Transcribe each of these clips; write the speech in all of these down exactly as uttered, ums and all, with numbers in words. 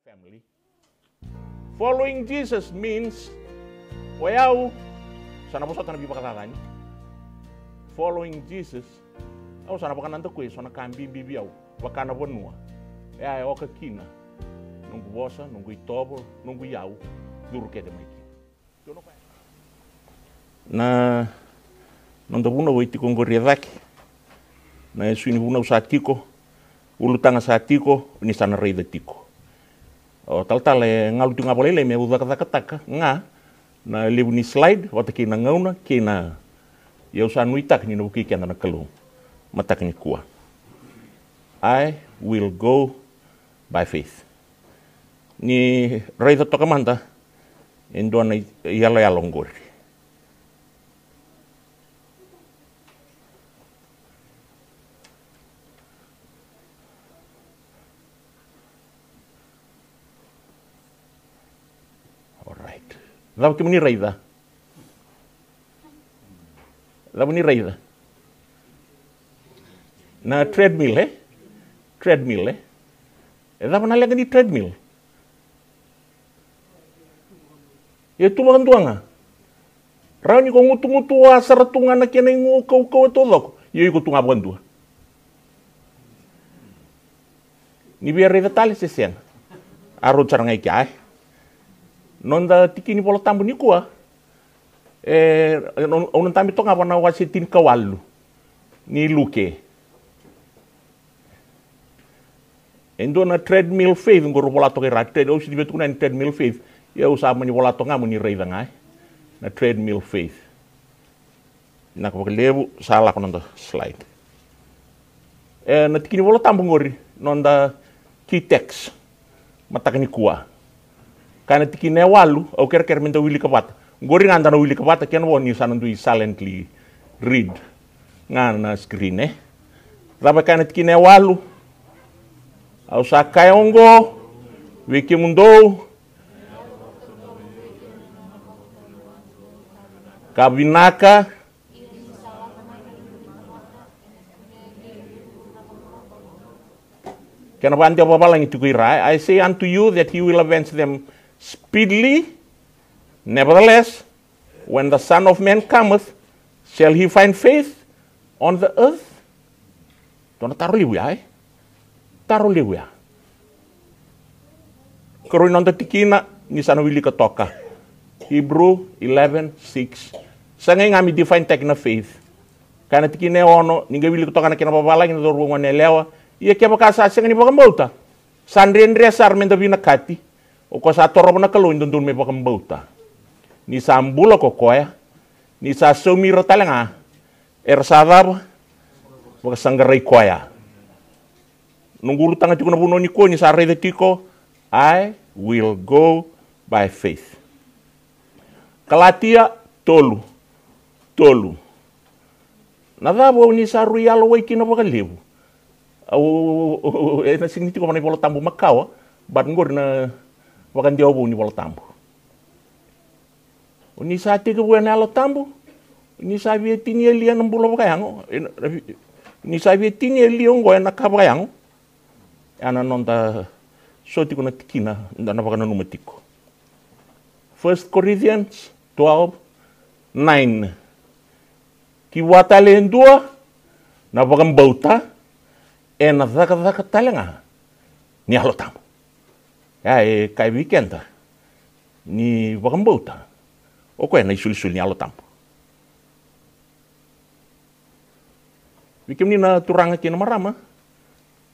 family. Following Jesus means, o yau sa na vosota na veivakacacani. Following Jesus, au sa na vakanadakuya eso na ka bibi vei au, vaka na vanua. E a e oka kina noqu vosa, noqu itovo, noqu iyau, curu kece mai kina. Na noda vunau e tiko oqori e cake. Na isu ni vunau sa tiko, ulutaga sa tiko, ni sa na raica tiko. O talatala e galu tiko ga vakalailai me au cakacakataka ga na levu ni slide vata kei na gauna kei na, ia au sa nuitaka ni na vukei keda na Kalou mataka nikua. I will go by faith. Ni raica toka mada e dua na i-, iyaloyalo oqori. Alright. Cava kemuni raica? Cava ni raica? Na treadmill, e? Treadmill, e? E cava na leqa ni treadmill? E tu vakadua ga. Rawa ni ko gutugutu a sara tu ga na kena igu kaukau e taucoko. Io, iko tu ga vakadua. Ni via raica tale se sega. A road sara ga i kea, e? Noda tiki ni Vola Tabu nikua. E, au na dabe toka ga vua na wase tinikawalu ni Luke. E dua na treadmill faith, qo rau vola toka i ra, tread, au sega ni via tukuna ni treadmill faith. Ia au sa mani vola toka ga mo ni raica ga, e. Na treadmill faith. Vinaka vakalevu, sa lako noda slide. E, na tiki ni Vola Tabu qori, noda key text mataka nikua. Kaya na tikina e walu, au kerekere me da wilika vata. Qori ga da na wilika vata, kena vo ni sa na dui silently read ga na screen, e. Cava e kaya na tikina e walu? Au sa kaya oqo vei kemudou, ka vinaka. Kena vakadewa vavalagi tiko i ra, I say unto you that he will avenge them speedily. Nevertheless, when the Son of Man cometh, shall he find faith on the earth? Dua na taro levu ya, e? Taro levu ya. Karua ni noda tikina, ni sa na wilika toka. Hebrew eleven six. Sa qai ga me define taki na faith. Kaya na tikina e ono, ni qai wilika toka na kena vavalagi na cauravou gone yalewa. Ia kevaka sa sega ni vakabauta, sa dredre sara me da vinakati. O koya sa torova na Kalou e dodonu me vakabauta ni sa bula ko koya, ni sa saumi ira tale ga era sa cava? Vakasaqarai koya. Noqu ulutaga tiko na vanua nikua ni sa raica tiko, I will go by faith. Kalatia tolu, tolu. Na cava o ni sa rui yalowai kina vakalevu? Au, au, au, au, e na sega ni tiko vana iVola Tabu makawa, but qori na vakadewa vou ni Vola Tabu. O ni sa tekivu ena Yalo Tabu, o ni sa via tinia li ena bula vakayago, ena, ni sa via tinia li oqo ena ka vakayago. Ena noda so tiko na tikina, da na vakananuma tiko. First Corinthians twelve nine. Ki vua tale e dua na vakabauta, ena cakacaka tale ga ni Yalo Tabu. Ia e kaya vei keda ni vakabauta, o koya na isolisoli ni Yalo Tabu. Vei kemuni na turaga kei na marama,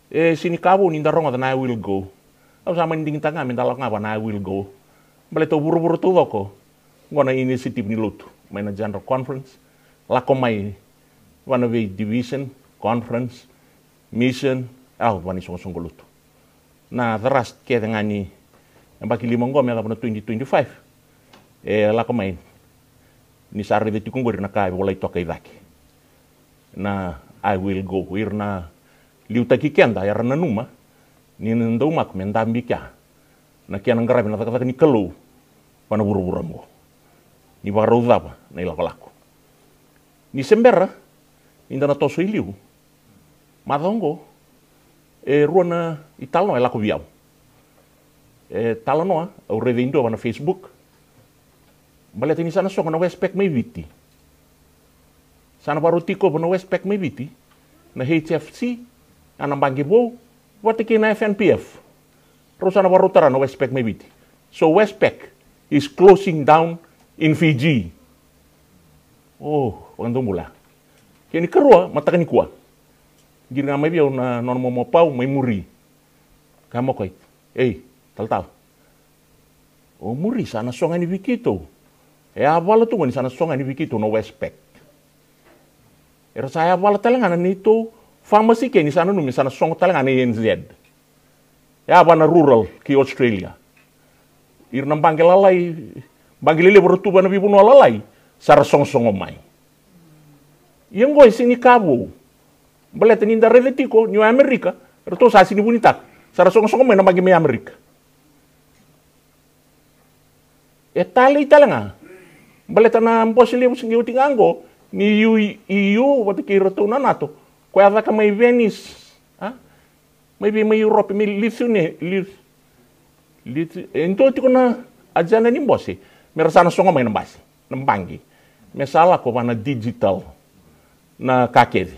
e sega ni ka vou ni da rogoca na I will go. Au sa mani digitaka ga me da lako ga vua na I will go. Baleta o vuravura taucoko, qo na initiative ni lotu mai na general conference, lako mai vua na vei division, conference, mission, au vua na isoqosoqo lotu. Na thrust kece ga ni yabaki lima oqo me yacova na twenty twenty-five. E lako mai ni sa raica tiko oqori na ka e volai toka i cake. Na I will go. Ira na liutaki keda era nanuma ni na daumaka me dabe i kea na kena qaravi na cakacaka ni Kalou vua na vuravura oqo. Ni vakarau cava na ilakolako. Ni se bera ni da na toso i liu. Macawa oqo, e rua na italanoa e lako vei au. E talanoa au raica e dua va na Facebook. Baleta ni sa na sogo na Westpac mai Viti. Sa na vakarau tiko va na Westpac mai Viti, na H F C, a na baqe vou, vata kei na F N P F. Rau sa na vakarau tara na Westpac mai Viti. So Westpac is closing down in Fiji. O, vakadaubula. Kena ikarua, mataka nikua, qiri ga mai vei au na nona momo pau mai muri. Kaya mo koya, ei, talatala, o muri sa na sogo yani vei keitou. E a vala tu ga ni sa na sogo yani vei keitou na Westpac. Era sa yavala tale ga na neitou pharmacy ke ni sa nanumi sa na sogo tale ga na A N Z. E a va na rural ki Australia. Ira na baqe lalai, baqe lelevu ra tu va na veivanua lalai, sa ra sogosogo mai. Ia oqo e sega ni ka vou. Baleta ni da raica tiko ni o Amerika, ratou sa sega ni vunitaka, sa ra sogosogo mai na baqe mai Amerika. E talei tale ga. Baleta na bose levu se qai oti ga oqo ni U, E U vata kei iratou na NATO, koya a caka mai Venice, a? Mai vei, mai Europe, mai Lithuania, Lith-, Lith-, e dua tiko na agenda ni bose me ra sa na sogo mai na base, na baqe, me sa lako va na digital na ka kece.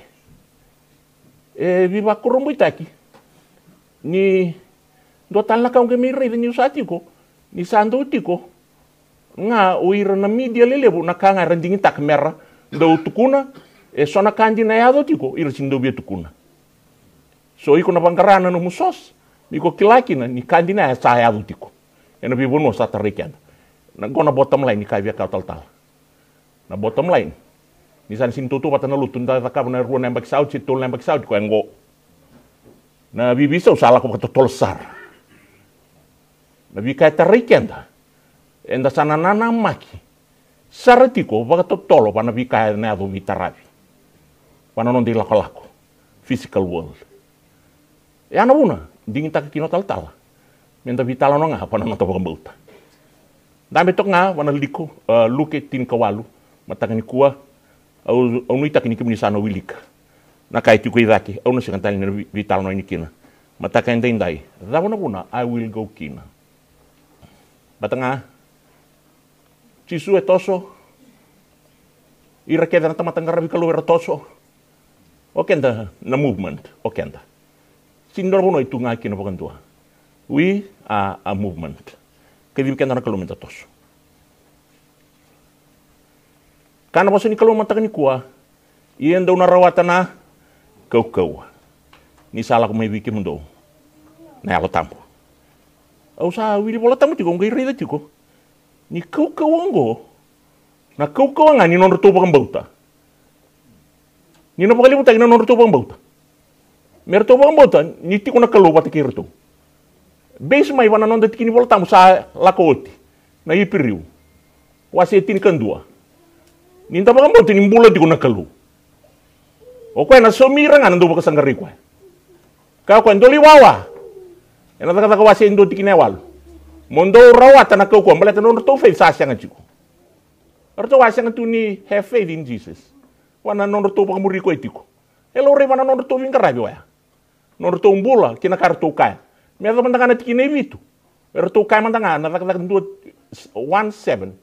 E veivakurabuitaki ni dua tale na ka au qai mai raica niu sa tiko, ni sa dau tiko ga o ira na media lelevu na ka ga era digitaka me ra dau tukuna. E so na ka dina e yaco tiko, ira sega ni dau via tukuna. So iko na vaqara na nomu source me iko kila kina ni ka dina ya sa yaco tiko ena veivanua sa tarai keda. Na qo na bottom line ni ka e via kaya o talatala. Na bottom line, ni sa na sega ni tautauvata na lotu da cakava na rua na yabaki sa oti se tolu na yabaki sa oti, koya oqo. Na veiveisau sa lako vakatotolo sara. Na veika e tarai keda, eda sa na nanamaki sara tiko vakatotolo va na veika ena yaco veitaravi, va na noda ilakolako, physical world. E a na vuna digitaka kina o talatala me da veitalanoa ga va na noda vakabauta. Dabe toka ga va na Liko, e, Luke tinikawalu, mataka nikua. Au, au nuitaka ni kemuni sa na wilika na ka e tiko i cake. Au na sega tale ni na vei-, veitalanoa yani kina mataka edaidai. Cava na vuna? I will go kina. Vata ga, Jisu e toso. Ira kece na tamata qaravi Kalou era toso. O keda na movement, o keda. Sega ni dua na vanua e tu ga kina vakadua. We are a movement. Kacivi keda na Kalou me da toso. Ka na vosa ni Kalou mataka nikua, ia dou na rawata na kaukauwa ni sa lako mai vei kemudou na Yalo Tabu. Au sa wili Vola Tabu tiko, au qai raica tiko ni kaukauwa oqo, na kaukauwa ga ni nodratou vakabauta. Ni na vakalevutaki na nodratou vakabauta. Me ratou vakabauta ni tiko na Kalou vata kei ratou. Base mai va na noda tiki ni Vola Tabu sa lako oti, na Iperiu wase tinikadua. Ni da vakabauta ni bula tiko na Kalou, o koya na saumi ira ga na dau vakasaqarai koya. Kaya o koya, dou lai wawa. Ena Cakacaka wase e dua tikina e walu. Mo dou rawata na kaukauwa, baleta na nodratou faith sa sega tiko. Ratou a sega tu ni have faith in Jesus. Va na nodratou vakamuri koya tiko. E laurai va na nodratou veiqaravi oya. Nodratou bula kei na ka ratou kaya. Me yaco mada ga na tikina e vitu, eratou kaya mada ga na Cakacaka dua, one seven.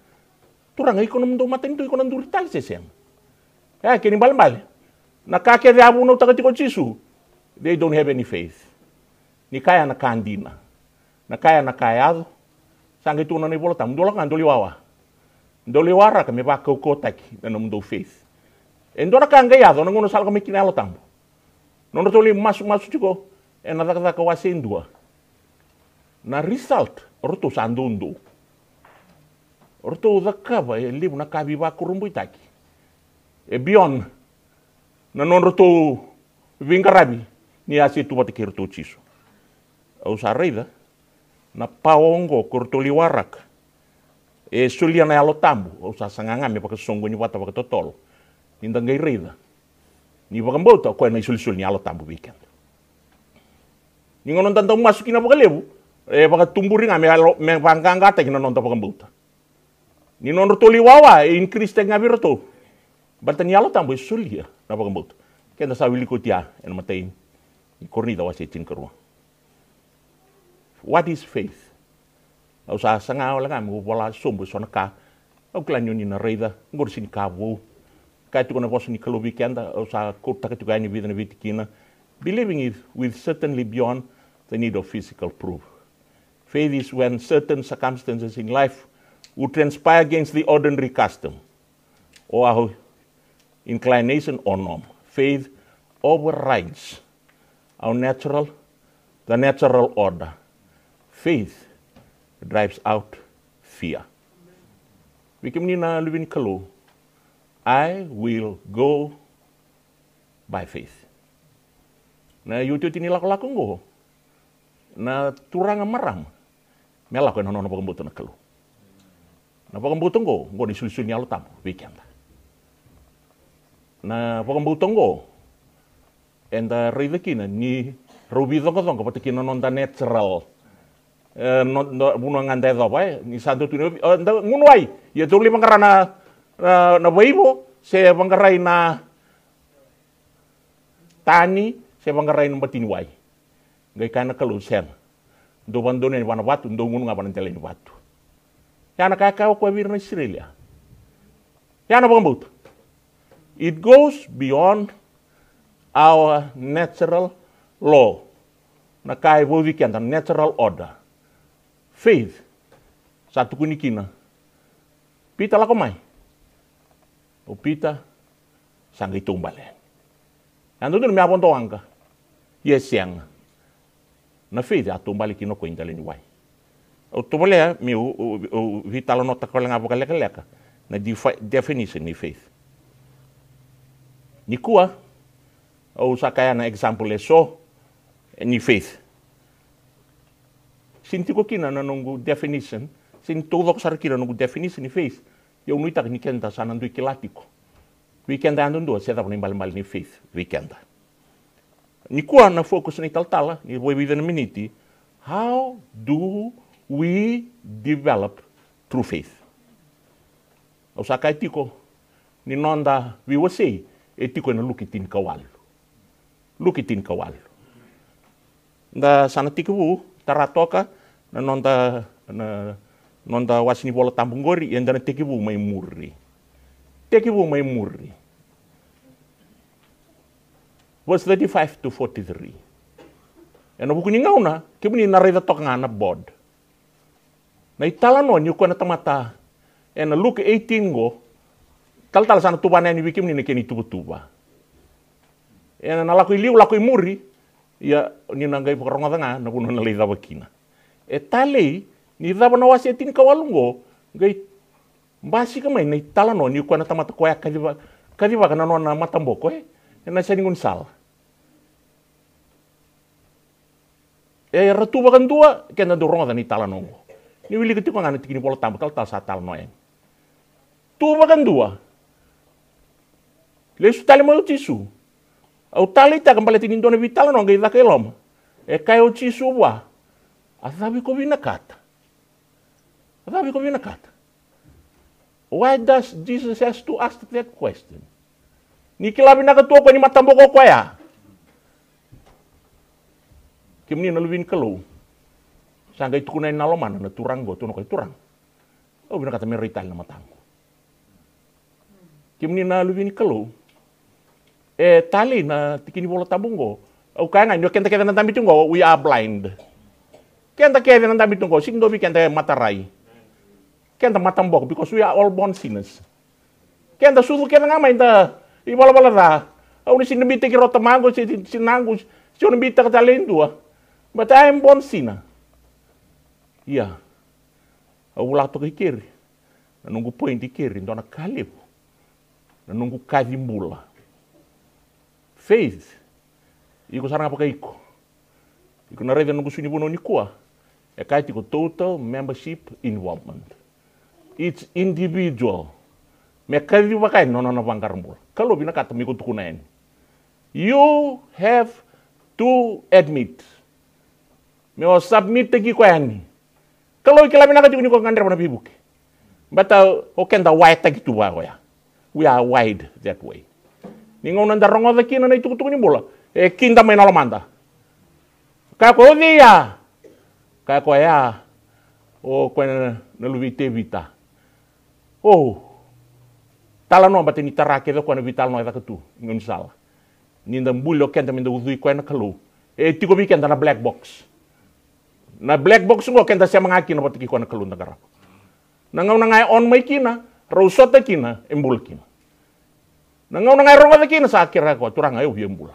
Turaga, iko nomudou matanitu iko na duri tale se sega? E, kena ibalebale, na ka kece a vunautaka tiko o Jisu, they don't have any faith. Ni kaya na ka dina. Na kaya na ka e yaco. Sa qai tukuna na iVola Tabu, dou lako ga dou lai wawa. Dou lai waraka me vakaukauwataki na nomudou faith. E dua na ka qai yaco na gauna sa lako mai kina Yalo Tabu. Nodratou lai masumasu tiko ena Cakacaka wase e dua. Na result, o ratou sa doudou. O ratou cakava e levu na ka veivakurabuitaki. E beyond na nodratou veiqaravi ni a se tu vata kei iratou o Jisu. Au sa raica na pawa oqo ko ratou lai waraka. E solia na Yalo Tabu, au sa saga ga me vakasoqoni vata vakatotolo. Ni da qai raica ni vakabauta o koya na isolisoli ni Yalo Tabu vei keda. Ni gauna da dau masu kina vakalevu, e vakatuburi ga me yalo, me vaqaqataki na noda vakabauta. Ni nodratou lai wawa, e increase taki ga vei iratou. Baleta ni Yalo Tabu e solia na vakabauta. Keda sa wilika oti ya ena imatai ni Korinica wase tinikarua. What is faith? Au sa saga wale ga meu vola sobu eso na ka au kila ni o ni na raica, oqori sega ni ka vou. Kaya tiko na vosa ni Kalou vei keda, au sa quote-taka tiko yani e vica na veitikina. Believing is with certainly beyond the need of physical proof. Faith is when certain circumstances in life would transpire against the ordinary custom or our inclination or norm. Faith overrides our natural, the natural order. Faith drives out fear. Vei kemuni na luve ni Kalou, I will go by faith. Na iotioti ni lakolako oqo, na turaga marama me lako ena nona vakabauta na Kalou. Na vakabauta oqo, oqo na isolisoli ni Yalo Tabu vei keda. Na vakabauta oqo eda raica kina ni rau veicoqacoqa vata kina na noda natural. E, no, no, vanua ga da yacova, e, ni sa dau tu ni, e, da gunu wai, ia dau lai vaqara na, na, na vaivo, se vaqarai na tani, se vaqarai na bati ni wai. Qai kaya na Kalou, sega. Dou vakadonui yani vua na vatu, dou gunu ga vua na delai ni vatu. Ya na ka e kaya o koya vei ira na Isireli ya. Ya na vakabauta. It goes beyond our natural law. Na ka e vauci keda, natural order. Faith. Sa tukuni kina. Pita, lako mai. O Pita sa qai taubale yani. Yadua me a vodo waqa. Ia e sega. Na faith a taubale kina o koya i dela ni wai. Au tovolea meu, au, au veitalanoataka wale ga vakalekaleka na defi-, definition ni faith. Nikua, au sa kaya na example eso ni faith. Sega ni tiko kina na noqu definition, sega ni taucoko sara kina na noqu definition ni faith. Ia au nuitaka ni keda sa na dui kila tiko. Vei keda yadudua se cava na ibalebale ni faith vei keda. Nikua na focus ni talatala ni vo e vica na miniti, how do we develop true faith? Au sa kaya tiko ni noda veiwasei e tiko ena Luke tinikawalu. Luke tinikawalu. Da sa na tekivu tara toka na noda, na noda wase ni Vola Tabu qori, ia da na tekivu mai muri. Tekivu mai muri. Verse thirty-five to forty-three. Ena vuku ni gauna, kemuni na raica toka ga na board. Na italanoa ni o koya na tamata ena Luke eighteen qo, talatala sa na tuvana yani vei kemuni na kena ituvatuva. Ena na lako i liu, lako i muri, ia ni na qai vakarogoca ga na vanua na lai cava kina. E talei ni cava na wase e tinikawalu qo, qai basika mai na italanoa ni o koya na tamata koya kaciva-, kacivaka na nona mataboko, e? Ena yasa ni gaunisala. E, era tu vakadua, keda dau rogoca na italanoa oqo. Ni wilika tiko ga na tiki ni Vola Tabu, talatala sa talanoa yani. Tu vakadua. Lesu tale mai o Jisu. Au taleitaka baleta ni dua na veitalanoa qai caka e loma. E kaya o Jisu vua, a cava iko vinakata? A cava iko vinakata? Why does Jesus has to ask that question? Ni kila vinaka tu o koya ni mataboko o koya. Kemuni na luve ni Kalou, sa qai tukuna yani na lomana na turaga qo, tukuna o koya, turaga, au vinakata me rai tale na mataqu. Kemuni na luve ni Kalou, e talei na tiki ni Vola Tabu qo. Au kaya ga ni o keda kece na dabe tu qo, we are blind. Keda kece na dabe tu qo, sega ni dua vei keda e matarai. Keda mataboko, because we are all born sinners. Keda sucu kece ga mai da ivalavala ca. Au na sega ni beitaki rau tamaqu, se, se, se tinaqu, se au na beitaka tale e dua. But I am born sinner. Ia, au vola toka i keri. Na noqu point i keri, dua na ka levu. Na noqu kaci bula. Faith. Iko sara ga vakaiko. Iko na raica na noqu sui ni vanua nikua. E kaya tiko total membership involvement. It's individual. Me kacivaka yani na nona vaqara bula. Kalou vinakata me iko tukuna yani. You have to admit. Me o submit-taki iko yani. Kalou e kila vinaka tiko ni ko gadreva na veivuke. Baleta o keda wired-taki tu vaka oya. We are wired that way. Ni gauna da rogoca kina na itukutuku ni bula, e kida mai na lomada. Kaya ko, o cei ya? Kaya ko ya, O koya na, na luve i Tevita. O talanoa, baleta ni tara kece o koya na veitalanoa e caka tu i gaunisala. Ni da buli o keda me da ucui koya na Kalou, e tiko vei keda na black box. Na black box oqo keda sema ga kina vata kei koya na Kalou da qarava. Na gauna ga e on mai kina, rau sota kina, e bula kina. Na gauna ga e rogoca kina, sa kerea koya, Turaga, au via bula.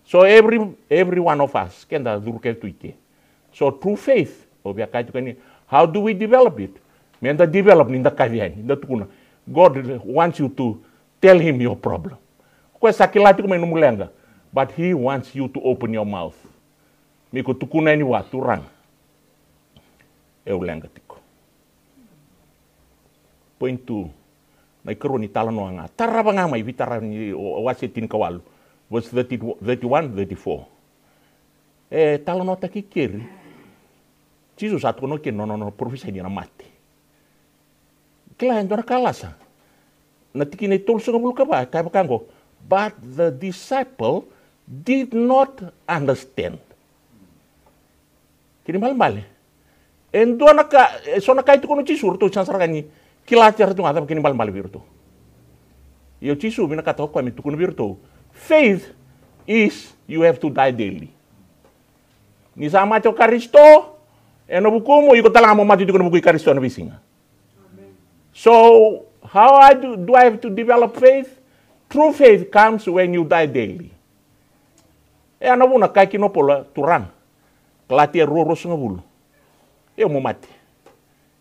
So every, every one of us, keda curu kece tu i ke. So true faith, au via kaya tiko yani, how do we develop it? Me da develop ni da kaci yani, da tukuna. God wants you to tell him your problem. O koya sa kila tiko mai nomu leqa, but he wants you to open your mouth. Me ko tukuna yani vua, Turaga, au leqa tiko. Point two. Na ikarua ni talanoa ga, tarava ga mai, veitara ni o, o wase tinikawalu, verse thirty, thirty-one, thirty-four. E talanoataki keri. Jisu sa tukuna o keri na nona, nona parofisai ni na mate. Kila e dua na ka lasa. Na tikina e tolusagavulu ka va, e kaya vaka oqo, but the disciple did not understand. Kena ibalebale, e dua na ka, e so na ka e tukuna o Jisu, ratou sega sara ga ni kila, ratou ga cava kena ibalebale vei iratou. Ia o Jisu vinakata o koya me tukuna vei iratou, faith is you have to die daily. Ni sa mate o Karisito ena vukumu, iko tale ga mo mate tiko ena vuku i Karisito ena veisiga. So how I do, do I have to develop faith? True faith comes when you die daily. E a na vuna kaya kina o Paula, Turaga, Kalatia rua, ruasagavulu, au mo mate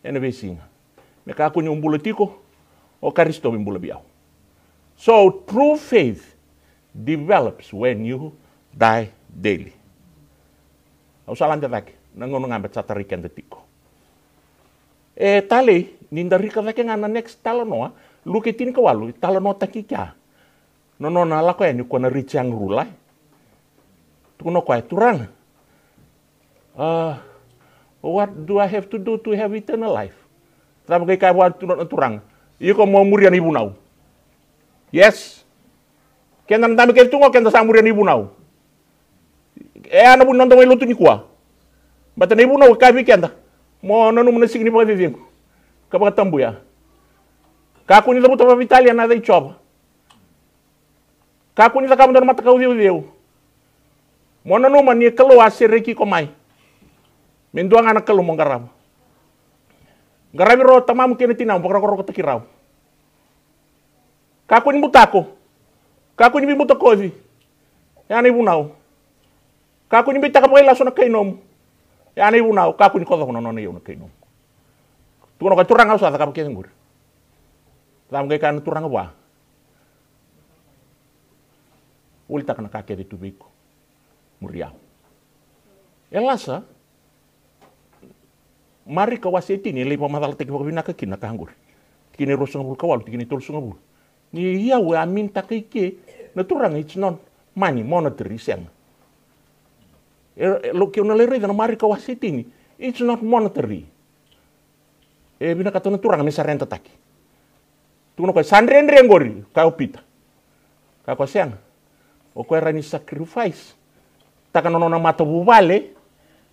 ena veisiga. Me kakua niu bula tiko, o Karisito me bula vei au. So true faith develops when you die daily. Au sa lade cake, na gauna ga beta sa tarai keda tiko. E talei ni da rika cake ga na next talanoa, Luke tinikawalu, e talanoataki kea na nona lako yani ko na rich young ruler. Tukuna o koya, Turaga, uh, what do I have to do to have eternal life? Cava qai kaya vua na Turaga? Iko mo muria na ivunau. Yes. Keda na dabe kece tu qo, keda sa muria na ivunau. E a na vu ni noda mai lotu nikua. Beta na ivunau e kaya vei keda, mo nanuma na siga ni vakacecegu ka vakatabuya. Kakua ni cavuta vakaveitalia na yaca i Jiova. Kakua ni cakava dua na matakau ceuceu. Mo nanuma ni Kalou a sereki iko mai me dua ga na Kalou mo qarava. Qaravi rau o tamamu kei na tinamu, vakarokorokotaki rau. Kakua ni butako. Kakua ni veibutakoci. E a na ivunau. Kakua ni beitaka vakailasu na kai nomu. E a na ivunau. Kakua ni kocoka na nona iyau na kai nomu. Tukuna o koya, Turaga, au sa cakava kece qori. Cava qai kaya na Turaga vua? Volitaka na ka kece tu vei iko. Muri au. E lasa. Marika wase e tini e lai vakamacalataki vakavinaka kina na ka qori. Tikina e ruasagavulu ka walu, tikina e tolusagavulu. Ni iyau e a minitaka i ke na Turaga, it's not money, monetary, sega. E, e, lo, keu na lai raica na Marika wase e tini, it's not monetary. E vinakata na Turaga me saredataki. Tukuna o koya, sa dredre qori, kaya o Pita. Kaya o koya, sega. O koya e rawa ni sacrifice taka na nona matavuvale,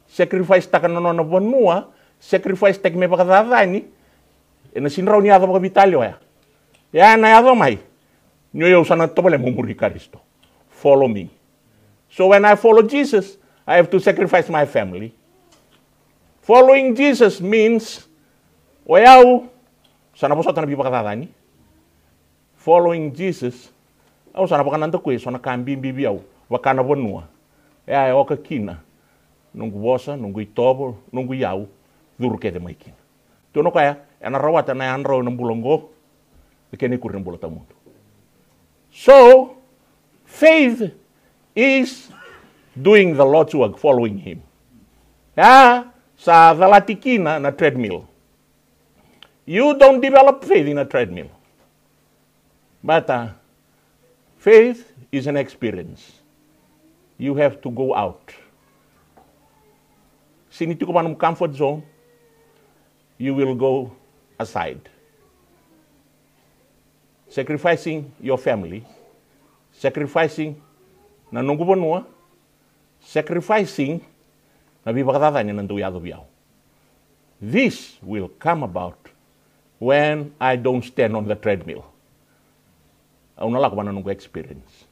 sacrifice taka na nona vanua, sacrifice taki me vakacacani, ena sega ni rawa ni yaco vakaveitalia oya. Ia ena yaco mai, ni o yau sa na tovolea meu muri Karisito. Follow me. So when I follow Jesus, I have to sacrifice my family. Following Jesus means, o yau sa na vosota na veivakacacani. Following Jesus, au sa na vakanadakuya eso na ka bibi vei au, vaka na vanua. E a, e oka kina noqu vosa, noqu itovo, noqu iyau, curu kece mai kina. Tukuna o koya, ena rawata na yadrau ena bula oqo, na kena ikuri na bula tawamudu. So, faith is doing the Lord's work, following him. Ya, sa calati kina na treadmill. You don't develop faith in a treadmill. But uh, faith is an experience. You have to go out. Se ni tiko vua na nomu comfort zone, you will go aside. Sacrificing your family, sacrificing na noqu vanua, sacrificing na veivakacacani na dau yaco vei au. This will come about when I don't stand on the treadmill. Au na lako vua na noqu experience.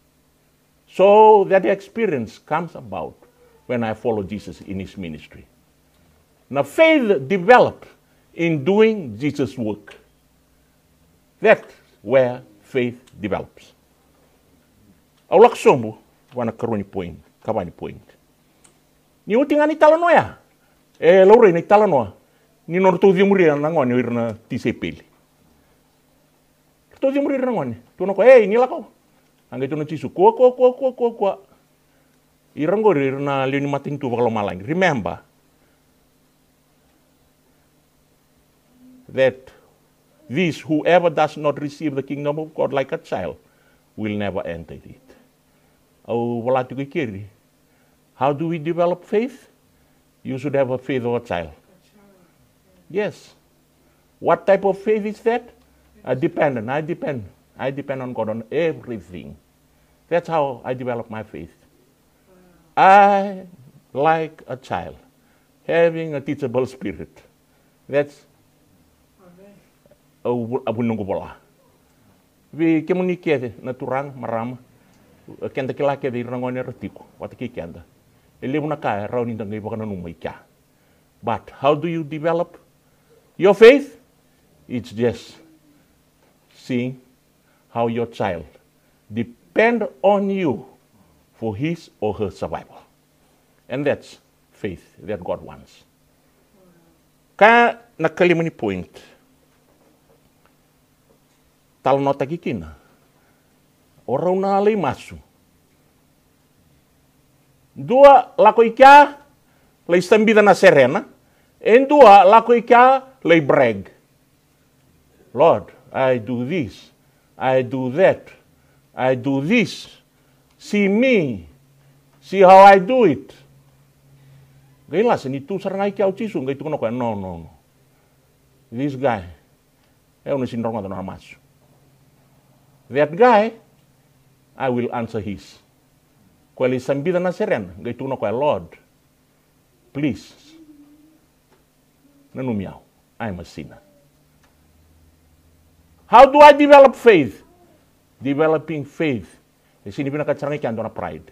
So that experience comes about when I follow Jesus in his ministry. Na faith develop in doing Jesus' work. That's where faith develops. Au lako sobu vua na karua ni point, kava ni point. Ni oti ga ni talanoa ya, e laurai na italanoa ni nodratou cemuri ira na gone o ira na tisaipeli. Ratou cemuri ira na gone. Tukuna o koya, "Ei, ni lako." A qai tukuna o Jisu, "Kua, kua, kua, kua, kua, kua." Ira qori ira na lewe ni matanitu vakalomalagi. Remember that this, whoever does not receive the kingdom of God like a child will never enter it. Au vola tiko i keri. How do we develop faith? You should have a faith of a child. Yes. What type of faith is that? A dependent. I depend. I depend on God on everything. That's how I develop my faith. I, like a child, having a teachable spirit. That's a vu-, a vu ni noqu vola. Vei kemuni kece na turaga, marama, keda kila kece ira na gone era tiko vata kei keda. E levu na ka e rawa ni da qai vakananuma i kea. But how do you develop your faith? It's just seeing how your child depend on you for his or her survival. And that's faith that God wants. Ka na kalima ni point. Talanoataki kina. O rau na lai masu. Dua lako i kea, lai sabica na serena. E dua lako i kea, lai brag. Lord, I do this, I do that, I do this. See me, see how I do it. Qai lasa ni tu sara ga i kea o Jisu, qai tukuna o koya, no, no, no. This guy, e, au na sega ni rogoca na nona masu. That guy, I will answer his. Koya lai sabica na serena, qai tukuna o koya, Lord, please, nanumi au. I am a sinner. How do I develop faith? Developing faith. E sega ni vinakati sara ga i kea e dua na pride.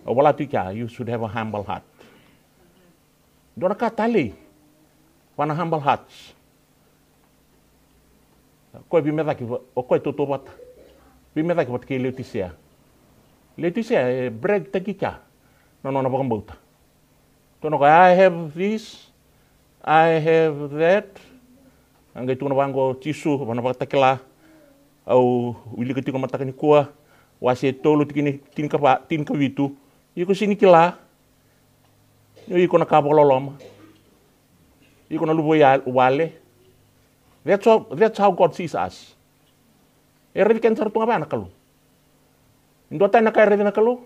Au vola tu i kea, you should have a humble heart. Dua na ka talei vua na humble hearts. O koya veimecaki va-, o koya tautauvata. Veimecaki vata kei Leotisea. Leotisea e brag taki kea na nona vakabauta. Tukuna o koya, I have this, I have that. A qai tukuna vaqo o Jisu, vua na Vakatakila. Au wilika tiko mataka nikua, wase tolu tikina tinikava, tinikavitu. Iko sega ni kila ni o iko na ka vakaloloma. Iko na luve i wale. That's how, that's how God sees us. E raici keda sara tu ga vaya na Kalou. E duatani na ka e raica na Kalou.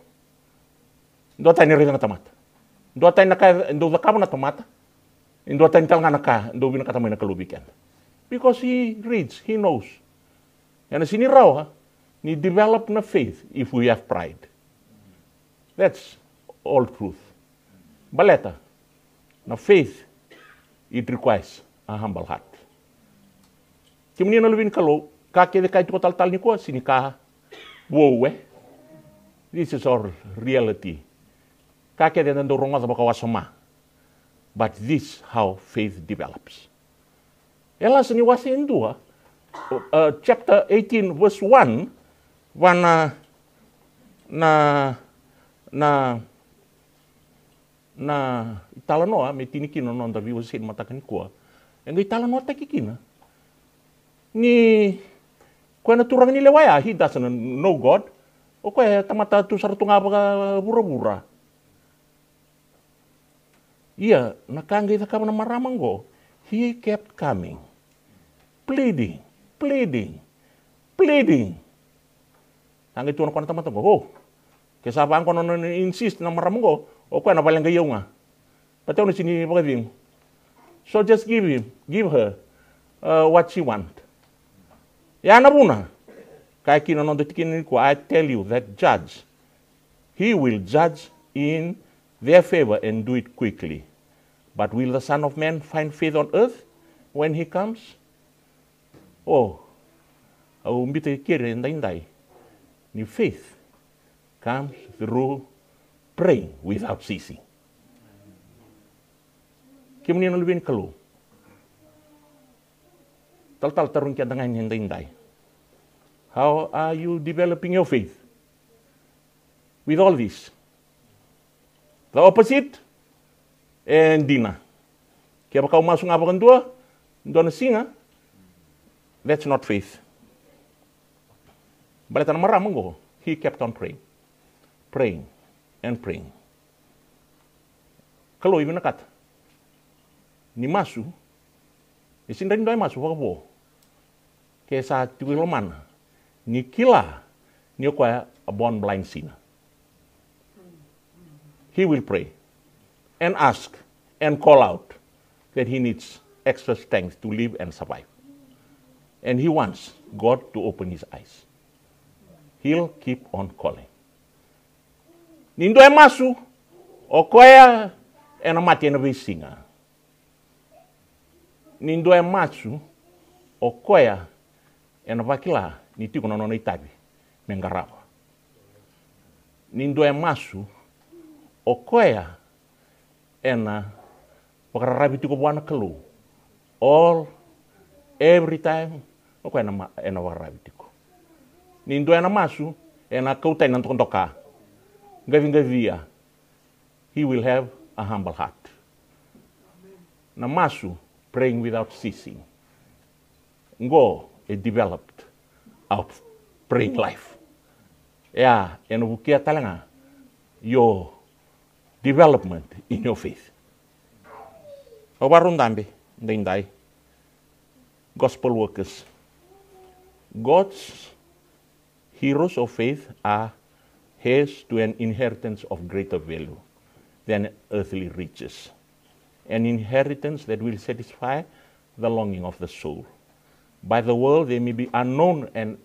Duatani e raica na tamata. Duatani na ka e dau cakava na tamata. E duatani tale ga na ka e dau vinakata mai na Kalou vei keda. Because he reads, he knows. Ena sega ni rawa ni develop na faith if we have pride. That's all truth. Baleta na faith, it requires a humble heart. Kemuni na luve ni Kalou, ka kece ka e tiko talatala nikua, sega ni ka vou, e. This is all reality. Ka kece eda dau rogoca vakawasoma. But this how faith develops. E lasa ni wase e dua, uh, chapter eighteen, verse one, vua na, na, na, na italanoa me tini kina na noda veiwasei ni mataka nikua. E qai talanoataki kina ni koya na turaga ni lewa ya, he doesn't know God. O koya e tamata tu sara tu ga vakavuravura. Ia, na ka qai cakava na marama qo, he kept coming. Pleading, pleading, pleading. Sa qai tukuna o koya na tamata qo, o, ke sa vaqo na nona insist na marama qo, o koya na vale qai au ga. But au na sega ni vakacegu. So just give him, give her, uh, what she want. Ya na vuna, kaya kina na noda tikina nikua, I tell you that judge, he will judge in their favor and do it quickly. But will the Son of Man find faith on earth when he comes? O, au biuta keri edaidai ni faith comes through praying without ceasing. Kemuni na luve ni Kalou, talatala tarogi keda ga ni edaidai, how are you developing your faith with all this? The opposite e dina. Kevaka au masu ga vakadua dua na siga, that's not faith. Baleta na marama oqo, he kept on praying, praying and praying. Kalou e vinakata ni masu, e sega ni dua e masu vakavo ke sa tiko i lomana ni kila ni o koya a born blind sinner. He will pray and ask and call out that he needs extra strength to live and survive. And he wants God to open his eyes. He'll keep on calling. Ni dua e masu, o koya ena mate ena veisiga. Ni dua e masu, o koya ena vakila ni tiko na nona itavi me qarava. Ni dua e masu, o koya ena vakararavi tiko vua na Kalou. All, every time, o koya ena ma-, ena vakararavi tiko. Ni dua ena masu, ena kauta na dokadoka, qaciqacia. He will have a humble heart. Na masu, praying without ceasing. Qo e developed our praying life. E a, ena vukea tale ga your development in your faith. Au varau dabe daidai, gospel workers. God's heroes of faith are heirs to an inheritance of greater value than earthly riches, an inheritance that will satisfy the longing of the soul. By the world, they may be unknown and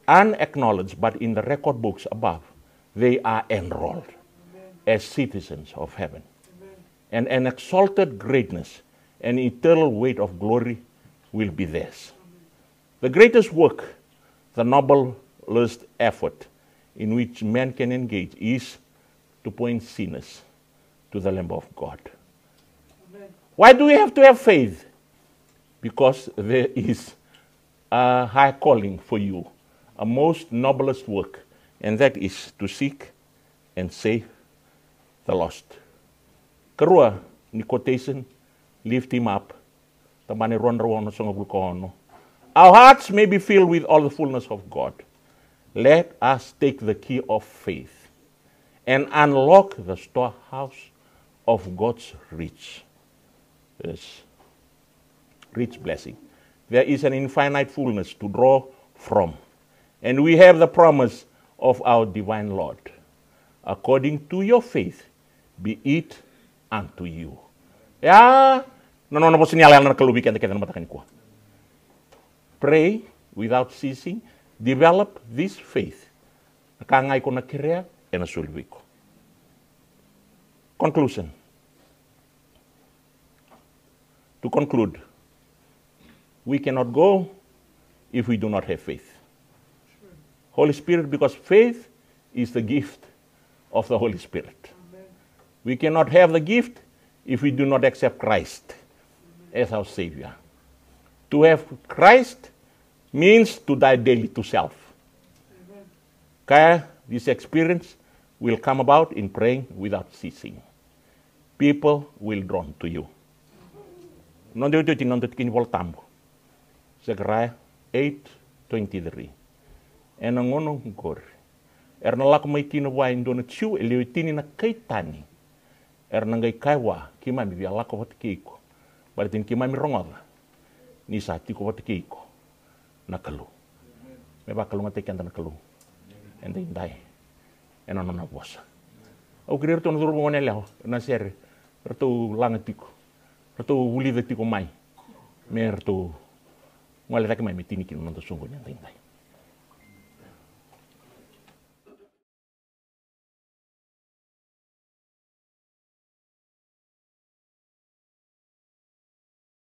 unacknowledged, but in the record books above, they are enrolled as citizens of heaven. And an exalted greatness, an eternal weight of glory will be theirs. The greatest work, the noblest effort in which man can engage is to point sinners to the Lamb of God. Why do we have to have faith? Because there is a high calling for you, a most noblest work, and that is to seek and save the lost. Karua ni quotation, lift him up. Tabana e rua na drau onosagavulu ka ono. Our hearts may be filled with all the fullness of God. Let us take the key of faith and unlock the storehouse of God's rich, yes, rich blessing. There is an infinite fullness to draw from, and we have the promise of our divine Lord. According to your faith, be it unto you. Ya na nona vosa ni yalayala na Kalou vei keda kece na mataka nikua. Pray without ceasing. Develop this faith. Na ka ga iko na kerea, ena soli vei iko. Conclusion. To conclude, we cannot go if we do not have faith. Holy Spirit, because faith is the gift of the Holy Spirit. We cannot have the gift if we do not accept Christ as our Savior. To have Christ means to die daily to self. Kaya, this experience will come about in praying without ceasing. People will drawn to you. Noda iotioti ni noda tikina ni Vola Tabu, Zechariah eight twenty-three. Ena gauna oqori era na lako mai kina vua e dua na Jiu e lewe tini na kai tani. Era na qai kaya vua, keimami via lako vata kei iko, baleta ni keimami rogoca ni sa tiko vata kei iko na Kalou. Me vakalougatataki keda na Kalou edaidai ena nona vosa. Au kerei iratou na cauravou goneyalewa ena sere, ratou laga tiko, ratou vulica tiko mai, me ratou gole cake mai me tini kina na noda soqoni edaidai.